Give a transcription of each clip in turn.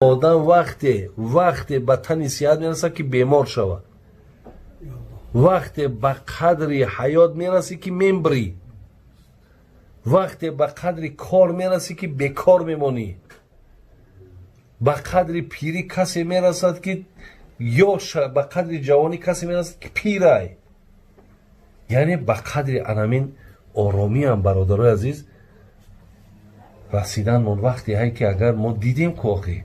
Одам вақте ба тани сиҳат мерасад, ки бемор шавад, вақте ба қадри ҳаёт мерасӣ, ки мембрӣ, вақте ба қадри кор мерасӣ, ки бекор мемонӣ, ба қадри пирӣ касе мерасад, ки ёш, ба қадри ҷавонӣ касе мерасад, ки пирай. Яъне ба қадри анамин оромиам, бародарои азиз, расиданмон вақте ҳай, ки агар мо дидем ку, охи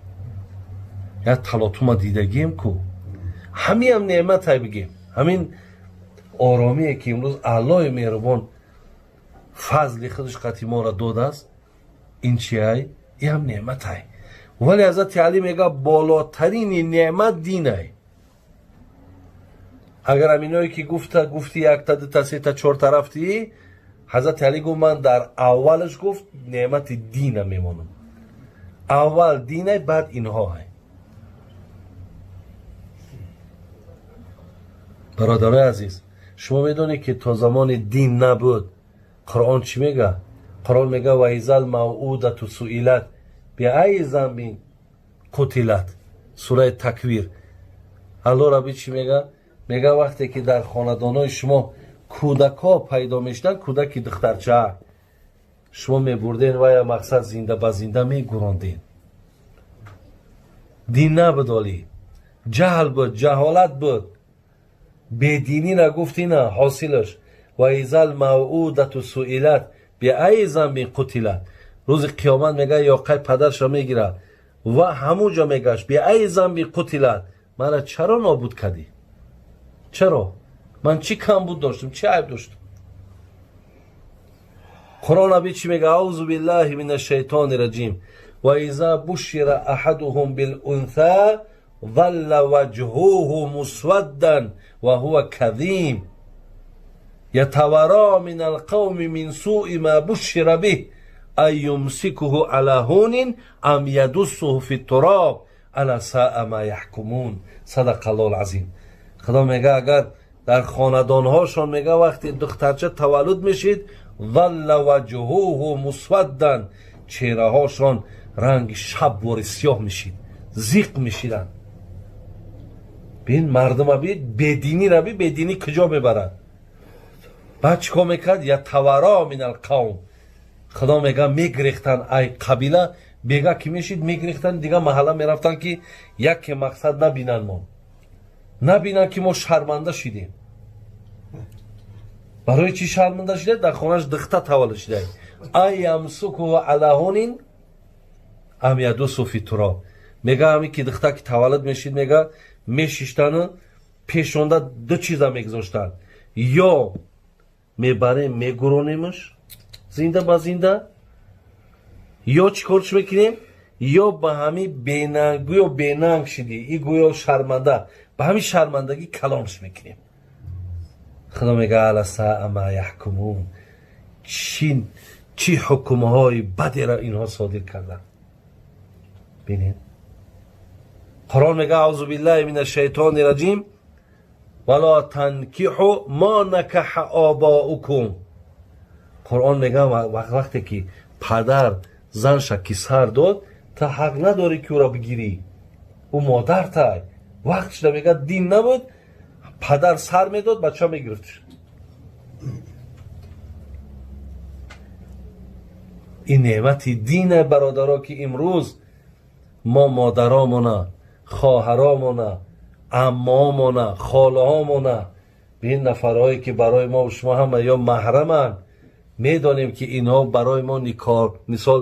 як талотума дидагием ку, ҳамиам неъматай бигем. Ҳамин оромие, ки имрӯз Аллоҳи меҳрубон фазли худаш қати моро додааст, ин чиай? Иам неъматай. Вале Ҳазрати Алӣ мега, болотарини неъмат динай. Агар ҳаминое, ки гуфта гуфти, якта, дута, сета, чорта рафтӣ, Ҳазрати Алӣ гуфт, ман дар аввалаш, гуфт, неъмати дина мемонам. Аввал динай, баъд инҳоай. Бародарои азиз, шумо медонед, ки то замони дин набуд, Қуръон чӣ мега? Қуръон мега: ва изал мавъудату суилат биайи замбин қутилат. Сураи Таквир. Алло Раби чӣ мега? Мега, вақте ки дар хонадонҳои шумо кӯдакҳо пайдо мешуданд, кӯдаки духтарча, шумо мебурден вая, мақсад, зинда ба зинда мегуронден. Дин набуд, олӣ ҷаҳл буд, ҷаҳолат буд, бединира гуфтина ҳосилаш. Ва изал мавъудату суилат биайи замбин қутилат. Рӯзи қиёмат, мега, ёқай падарша мегирад ва ҳамун ҷо мегашт: биайи замбин қутилат, мара чаро нобуд кардӣ? Чаро? Ман чӣ камбуд доштам, чӣ айб доштам? Қуръон аби чӣ мега? Аузу биллаҳи мин ашшайтони раҷим. Ва иза бушира аҳадуҳум билунса ظل وجهه مسودا وهو كظيم يتوارى من القوم من سوء ما بشر به أن يمسكه على هون أم يدسه في التراب ألا ساء ما يحكمون. صدق الله العظيم. خدا میگه اگر در خاندانهاشان، میگه، وقتی دخترچه تولد میشید، ظل وجهه مسودا، چهره هاشان رنگ شب واری سیاه میشید، زیق میشیدن. بین مردم بید، бединӣ раби, бединӣ куҷо мебарад? Баъд чӣ кор мекард? Ятавара мин алқавм. Худо мега, мегирехтан ай қабила, бега ки мешид, мегирехтан, дига маҳалла мерафтан, ки яке, мақсад, набинанд мо, набинанд, ки мо шарманда шидем. Барои чӣ шарманда шида? Дар хонаш духта таваллуд шида. Ай ямсукуҳу ала ҳунин ам ядусу фи туроб. Мега, ҳаме ки духта ки таваллуд мешид, мега, мешиштану пешонда ду чиза мегузоштанд: ё мебарем, мегуронемаш зинда ба зинда, ё чӣ корш мекунем, ё ба ҳами бенанг, гӯё бенанг шидӣ и, гӯё шарманда, ба ҳами шармандагӣ калонш мекунем. Худо мега: ала саа ма яҳкумун. Чӣ ҳукмҳои бадеро инҳо содир карданд! Бинед, Қуръон мега: аузу биллаҳи мин ашшайтони раҷим, вала танкиҳу мо накаҳа обоукум. Қуръон мега, вақте ки падар занша ки сар дод, та ҳақ надорӣ, ки ӯро бигирӣ, ӯ модартай. Вақт шуда, мега, дин набуд, падар сар медод, бача мегирифт. Ин неъмати дине, бародаро, ки имрӯз мо модаромона, хоҳаромона, аммоомона, холаҳомона, ин нафарҳое, ки барои мо шумо ҳама ё маҳраманд, медонем, ки инҳо барои мо никор, мисол,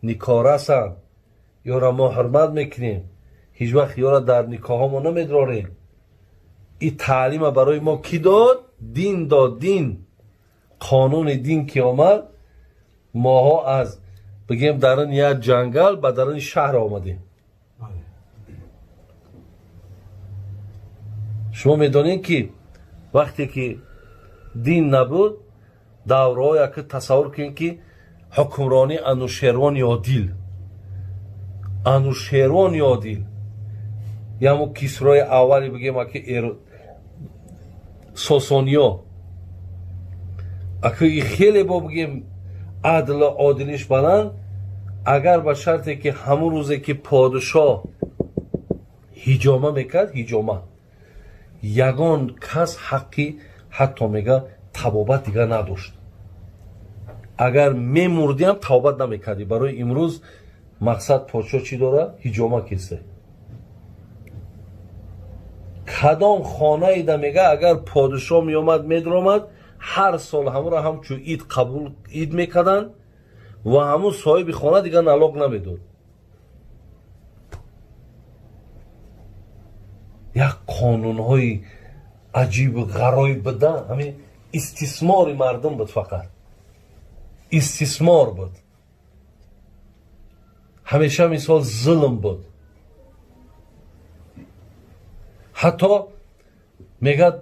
никорасанд, ёро мо ҳурмат мекунем, ҳеҷ вақт ёро дар никоҳҳомо намедрорем. Ин таълима барои мо кӣ дод? Дин дод. Дин, қонуни дин ки омад, моҳо аз, бигем, даруни як ҷангал ба даруни шаҳр омадем. Шумо медонед, ки вақте ки дин набуд, давраҳо, яке тасаввур кунед, ки ҳукмронӣ Анушервони одил, Анушервони одил, ямо Кисрои аввали, бигем, аки Сосониё, аки хеле бо, бигем, адлу одилиш баланд, агар ба шарте ки ҳамун рӯзе ки подшоҳ Ҳиҷома мекард, ҳиҷома. Ягон кас ҳаққи ҳатто мега табобат дига надошт. Агар мемурдиам табобат намекардӣ. Барои имрӯз мақсад подшоҳ чӣ дора? Ҳиҷома кисе. Кадом хонаида мега агар подшоҳ меомад медромад, ҳар сол ҳамонро ҳамчун ид қабул ид мекарданд ва ҳамун соҳиби хона дигар налог намедод. Як қонунҳои аҷибу ғароиб буда, ҳамин истисмори мардум буд, фақат истисмор буд. Ҳамеша мисол зулм буд. Ҳатто мегӯяд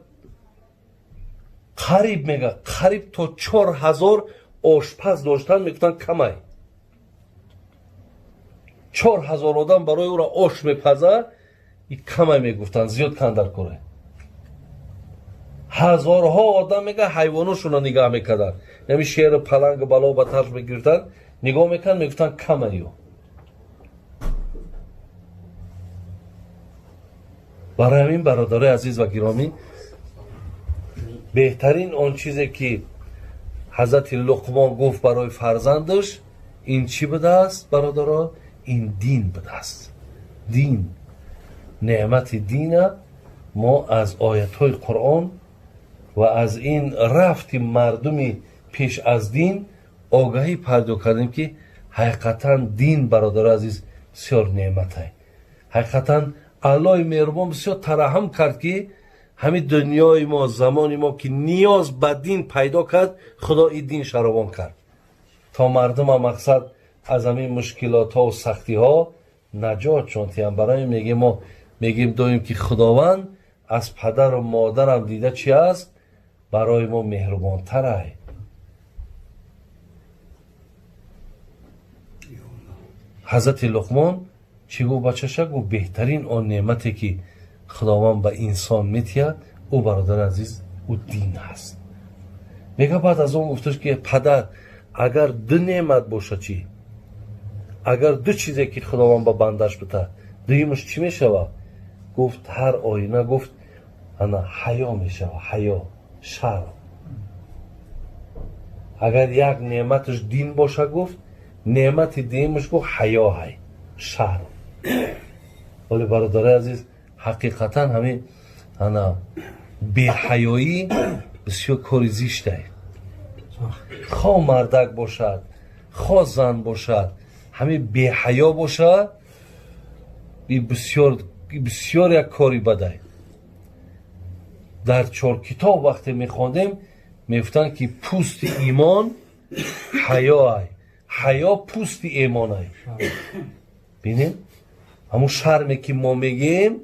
қариб мега қариб то 4000 ошпаз доштан, мегуфтанд камай. 4000 одам барои ӯро ош мепазад, и камай мегуфтанд, зиёд кандар кора. Ҳазорҳо одам мега ҳайвоношонро нигаҳ мекарданд. Яъне шеру палангу бало ба тарф мегирифтанд, нигоҳ мекарданд, мегуфтанд камайё. Барои ҳамин бародарои азиз ва гиромӣ, беҳтарин он чизе ки ҳазрати Луқмон гуфт барои фарзандаш, ин чӣ будааст, бародаро? Ин дин будааст. Дин, неъмати дина мо аз оятҳои Қуръон ва аз ин рафти мардуми пеш аз дин огаҳӣ пайдо кардем, ки ҳақиқатан дин, бародари азиз, бисёр неъматай. Ҳақиқатан Аллоҳи меҳрубон бисёр тараҳҳум кард, ки ҳамин дунёи мо, замони мо ки ниёз ба дин пайдо кард, Худо ин дин шаробон кард то мардума мақсад аз ҳамин мушкилотҳо сахтиҳо наҷот шонтиям. Барои мегем мо мегем доим, ки Худованд аз падару модарам дида чи аст, барои мо меҳрубонтарай. Ҳазрати Луқмон чӣ гуфт бачаша? Гуфт беҳтарин он неъмате ки Худованд ба инсон метиҳад, ӯ, бародари азиз, ӯ дин аст. Мега баъд аз он гуфташ, ки падар, агар ду неъмат боша чӣ? Агар ду чизе ки Худованд ба бандаш бита, дуюмаш чӣ мешавад? Гуфт ҳар оина, гуфт ана ҳаё мешавад, ҳаё, шарм. Агар як неъматаш дин боша, гуфт неъмати дуюмаш, гуфт ҳаё ҳай, шарм. Вале бародари азиз, ҳақиқатан ҳамин ана беҳаёӣ бисёр кори зиштай. Хо мардак бошад, хо зан бошад, ҳамин беҳаё бошад, бисёр бисёр як кори бадай. Дар чор китоб вақте мехондем, мегуфтанд, ки пӯсти имон ҳаё ай, ҳаё пӯсти имон ай. Бинем, ҳамун шарме ки мо мегӯем,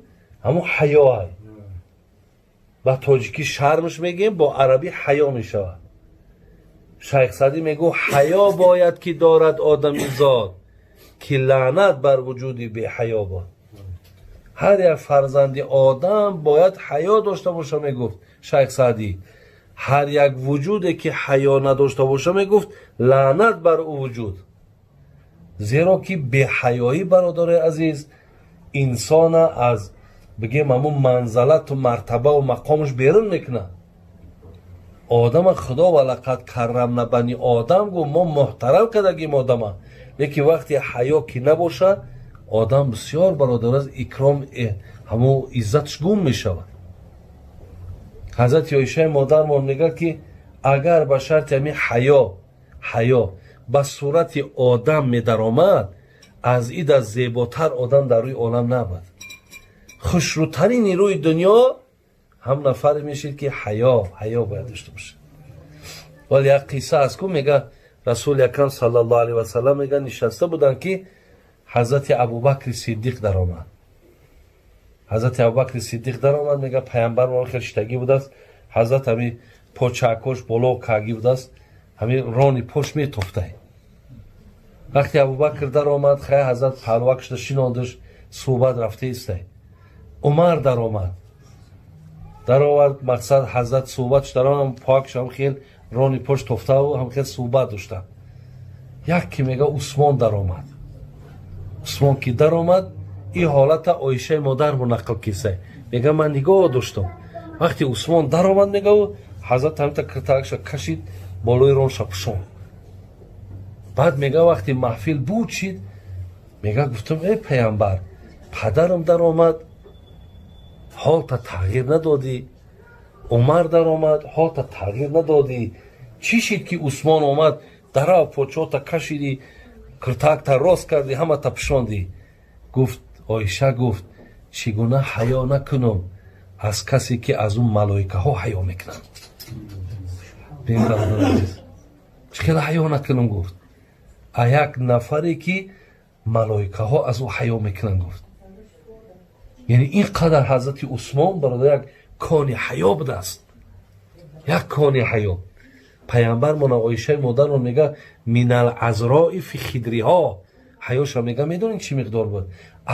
ҳамун ҳаё ай. Ба тоҷикӣ шармш мегӯем, бо арабӣ ҳаё мешавад. Шайх Саъдӣ мегӯ: ҳаё бояд ки дорад одами зод, ки лаънат бар вуҷуди беҳаё бод. Ҳар як фарзанди одам бояд ҳаё дошта боша, мегуфт шайх Саъдӣ. Ҳар як вуҷуде ки ҳаё надошта боша, мегуфт, лаънат бар ӯ вуҷуд. Зеро ки беҳаёӣ, бародарои азиз, инсона аз бигем ҳамун манзалату мартабаву мақомаш берун мекунад одама. Худо ва лақад каррамна бани одам гу, мо муҳтарам кардагим одама. Лекин вақте ҳаё ки набошад, одам бисёр, бародар, аз икром, ҳамун иззаташ гум мешавад. Ҳазрати Оишаи модармон мегӯяд, ки агар ба шарти ҳамин ҳаё ба сурати одам медаромад, аз ида зеботар одам дар рӯи олам набуд. Хушрӯтарини рӯи дунё ҳам нафаре мешид, ки ҳаё бояд дошта бошад. Вале як қисса аст ку, мега Расули Акрам саллаллоҳу алайҳи васаллам, мега, нишаста буданд, ки ҳазрати Абубакри Сиддиқ даромад. Ҳазрати Абубакри Сиддиқ даромад, мега паямбар мо хел шитагӣ будааст, ҳазрат ҳами почаакош боло кагӣ будааст, ҳами рони пош метофтай. Вақте Абубакр даромад, хай, ҳазрат паҳлувак шуда шинондаш, суҳбат рафта истай. Умар даромад, даровард, мақсад ҳазрат суҳбат даромад, покш ҳам хел рони пош тофтаву ҳам хел суҳбат доштанд. Як ки мега Усмон даромад. Усмон ки даромад, Ин ҳолата Оишаи модармо нақл кисай. Мега, ман нигоҳ доштам. Вақте Усмон даромад, мега, ҳазрат ҳамита киртаакша кашид, болои ронша пӯшон. Баъд мега, вақте маҳфил буд шид, мега, гуфтам: эй паямбар, падарам даромад, ҳолта тағйир надодӣ, Умар даромад, ҳолта тағйир надодӣ, чӣ шид ки Усмон омад, дарав почота кашидӣ, киртаакта рост кардӣ, ҳамата пӯшондӣ? Гуфт, Оиша гуфт: чӣ гуна ҳаё накунам аз касе ки аз ӯ малоикаҳо ҳаё мекунанд? Чӣ хеле ҳаё накунам, гуфт, а як нафаре ки малоикаҳо аз ӯ ҳаё мекунанд, гуфт. Яъне ин қадар ҳазрати Усмон, бародар, як кони ҳаё будааст, як кони ҳаё. Паямбармона Оишаи модармон мега: минал азрои фи хидриҳо. Ҳаёша, мега, медонед чӣ миқдор буд?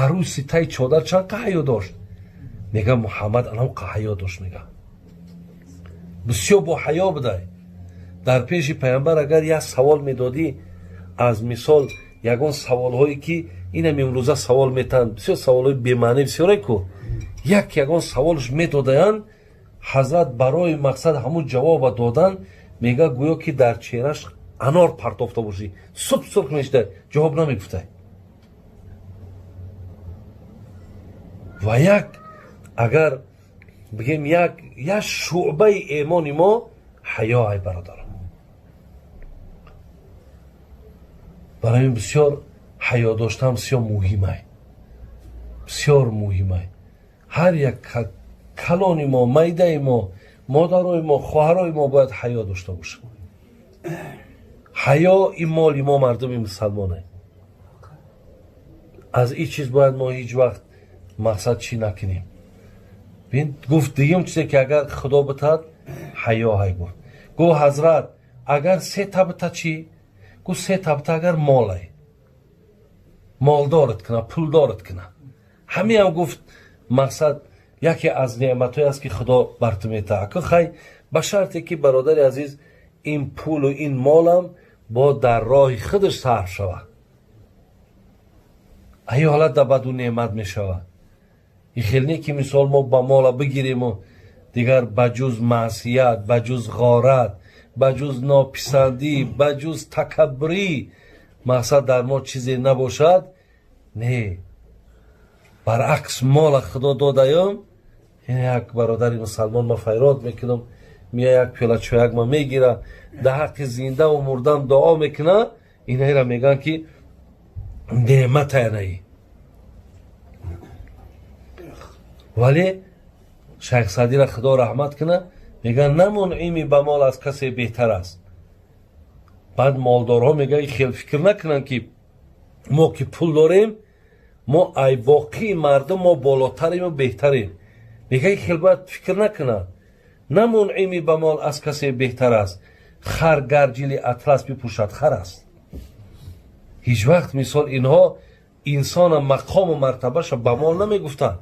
Арӯси таи чодар чанд қа ҳаё дошт, мега, Муҳаммад анам қа ҳаё дошт. Мега, бисёр бо ҳаё будай. Дар пеши паямбар агар як савол медодӣ, аз мисол ягон саволҳое ки инам имрӯза савол метаҳанд, бисёр саволҳои бемаънӣ бисёре ку, як ягон саволш медодаянд, ҳазрат барои мақсад ҳамун ҷавоба додан, мега, гӯё ки дар чеҳраш анор партофта бошӣ, суб сурх мешуда, ҷавоб намегуфтай. Ва як агар бигем, як шӯъбаи эмони мо ҳаё ай, бародарам. Барои ин бисёр ҳаё доштан бисёр муҳимай, бисёр муҳимай. Ҳар як калони мо, майдаи мо, модарои мо, хоҳарои мо бояд ҳаё дошта бошанд. Ҳаё ин моли мо мардуми мусалмоне. Аз ин чиз бояд мо ҳеҷ вақт мақсад чӣ накунем. Бин, гуфт, дуюм чизе ки агар Худо битад, ҳаё ҳай, гуфт. Гуфт ҳазрат, агар се та бита чӣ? Гуфт, се та бита агар молай, молдорат куна, пулдорат куна. Ҳамиам, гуфт, мақсад яке аз неъматҳое аст ки Худо бар ту метаҳад. Ака хай, ба шарте ки, бародари азиз, ин пулу ин молам бо дар роҳи худаш сарф шавад. Ай ҳолат да баду неъмат мешавад. Ин хел не ки мисол мо ба мола бигириму дигар ба ҷуз маъсият, ба ҷуз ғорат, ба ҷуз нописандӣ, ба ҷуз такаббурӣ мақсад дар мо чизе набошад. Не, баръакс, мола Худо додаём, як бародари мусалмон ма файрод мекунам, мия як пиёла чояк ма мегира, дар ҳаққи зиндаву мурдан дуо мекуна. Инаира мегӯянд ки неъмат аянаи. Вале Шайх Саъдира Худо раҳмат куна, мегӯянд: на мунъими ба мол аз касе беҳтар аст. Баъд молдорҳо, мегӯянд, хел фикр накунанд ки мо ки пул дорем, мо ай боқии мардум мо болотарему беҳтарем. Мегӯяд, хел бояд фикр накунад. На мунъими ба мол аз касе беҳтар аст, хар гар ҷили атлас бипӯшад, хар аст. Ҳеҷ вақт мисол инҳо инсона мақому мартабаша ба мол намегуфтанд.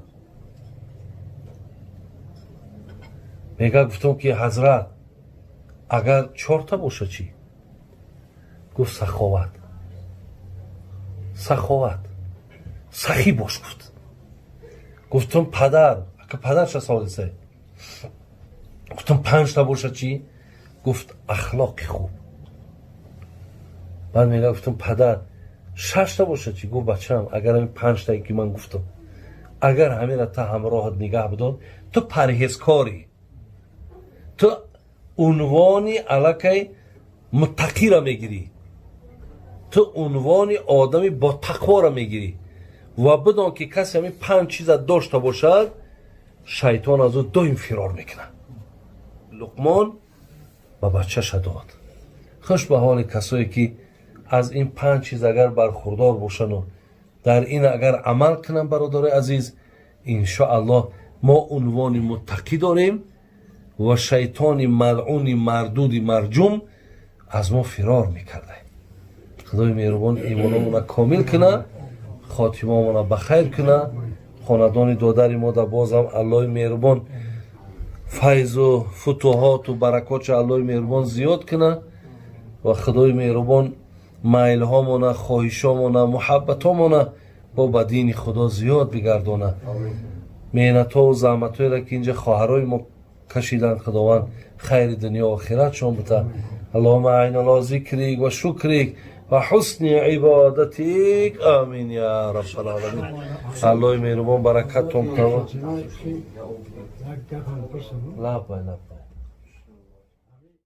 Мега, гуфтам ки ҳазрат, агар чорта боша чӣ? Гуфт, саховат, саховат, сахӣ бош, гуфт. Гуфтам, падар, ака падарша савол дисай. Гуфтам, панҷта боша чӣ? Гуфт, ахлоқи хуб. Баъд мега, гуфтам, падар, шашта боша чӣ? Гуфт, бачаам, агар ҳамин панҷтае ки ман гуфтам, агар ҳамира та ҳамроҳат нигаҳ бидор, ту парҳезкорӣ, ту унвони аллакай муттақира мегирӣ, ту унвони одами бо тақвора мегирӣ. Ва бидон ки касе ҳамин панҷ чиза дошта бошад, шайтон аз ӯ доим фирор мекунад. Луқмон ба бачаша дод. Хуш ба ҳоли касое ки аз ин панҷ чиз агар бархурдор бошану дар ин агар амал кунанд. Бародарои азиз, иншоаллоҳ, мо унвони муттақӣ дорем ва шайтони малъуни мардуди марҷум аз мо фирор мекарда. Худои меҳрубон имономона комил куна, хотимамона ба хайр куна. Хонадони додари мо да бозам Аллоҳи меҳрубон файзу футуҳоту баракотша Аллоҳи меҳрубон зиёд куна ва Худои меҳрубон майлҳомона, хоҳишомона, муҳаббатомона Бо ба дини Худо зиёд бигардона. Меҳнатҳову заҳматҳоеро, ки инҷа хоҳарои мо кашиданд, Худованд хайри дунё охиратшон бита. اللهم أعنا على ذكرك وشكرك وحسن عبادتك، آمين يا رب العالمين. Аллоҳи меҳрубон баракаттон кунад. Лаббай, лаббай.